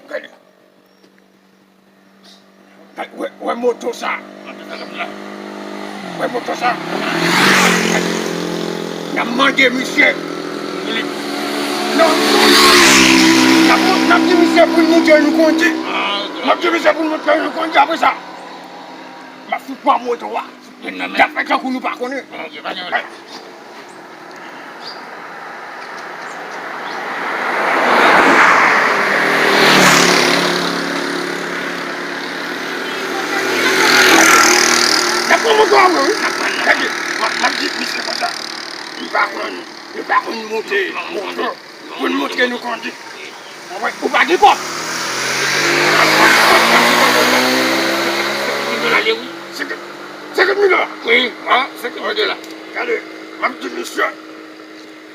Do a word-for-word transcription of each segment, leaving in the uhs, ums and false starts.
Gade. Gade, wè, wè moto sa. Wè moto sa. N ap mande misye. Non. N ap, n ap di misye pou l montre nou kondi. N ap di misye pou l montre nou kondi. Apre sa, m ap fout pran moto a. N ap fè tankou nou pa konnen. N ap pran moto a vre, wi. Gade, m ap, m ap di misye konsa. M pa konn, m pa konn monte moto. Pou n montre nou kondi. Ou pa gen kòb. Senkant mil dola. Wi, an, senkant mil dola. Gade, m ap di misye,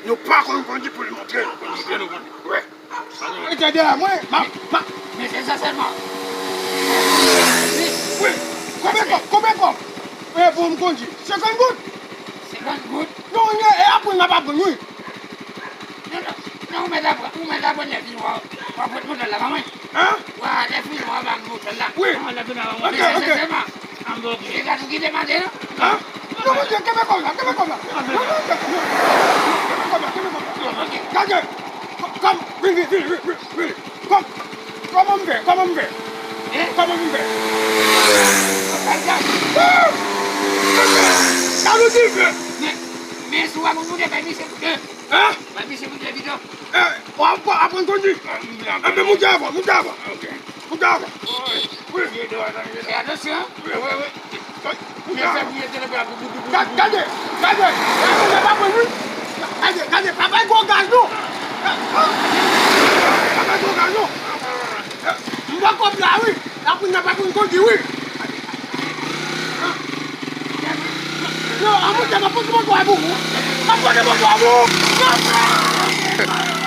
nou pa konn kondi pou l montre nou kondi. Montre nou kondi. Wi. Rete dèyè mwen, m ap, m ap. Men se sa sèlman. Wi. Konbyen kòb? Konbyen kòb? E pou m kondi. Senkant goud? Senkant goud? Non, e aprann m ap aprann, wi. Non, non, non, ou mèt aprann, ou mèt aprann lè fini w a, w a pot moto la ba mwen. Hein? W a lè fini w a ba m moto la. Wi. Ok, ok. Hein? Non, monchè, kenbe kòb la, kenbe kòb la. Non, non, kenbe kòb la, kenbe kòb la. Ok. Gade, kòm, vini, vini, vini, vini. Kòm, kòman m fè? Kòman m fè? Hein? Kòman m fè? Gade, gade. Sa nou di fè? Men, men si w ap moute, bay misye pou de. Hein? Bay misye pou de bidon. Eh, w ap aprann kondi? Enben, moute avan, moute avan. Ok. Moute avan. Wi. Fè atansyon. Wi, wi, wi. Gade, gade, gade, gade, gade, pa bay gwo gaz non. Pa bay gwo gaz non. M pran kòb la wi. N ap vin nan pa pou n kondi wi. Non, an monte, m ap pote moto a pou ou. M ap pote moto a pou ou.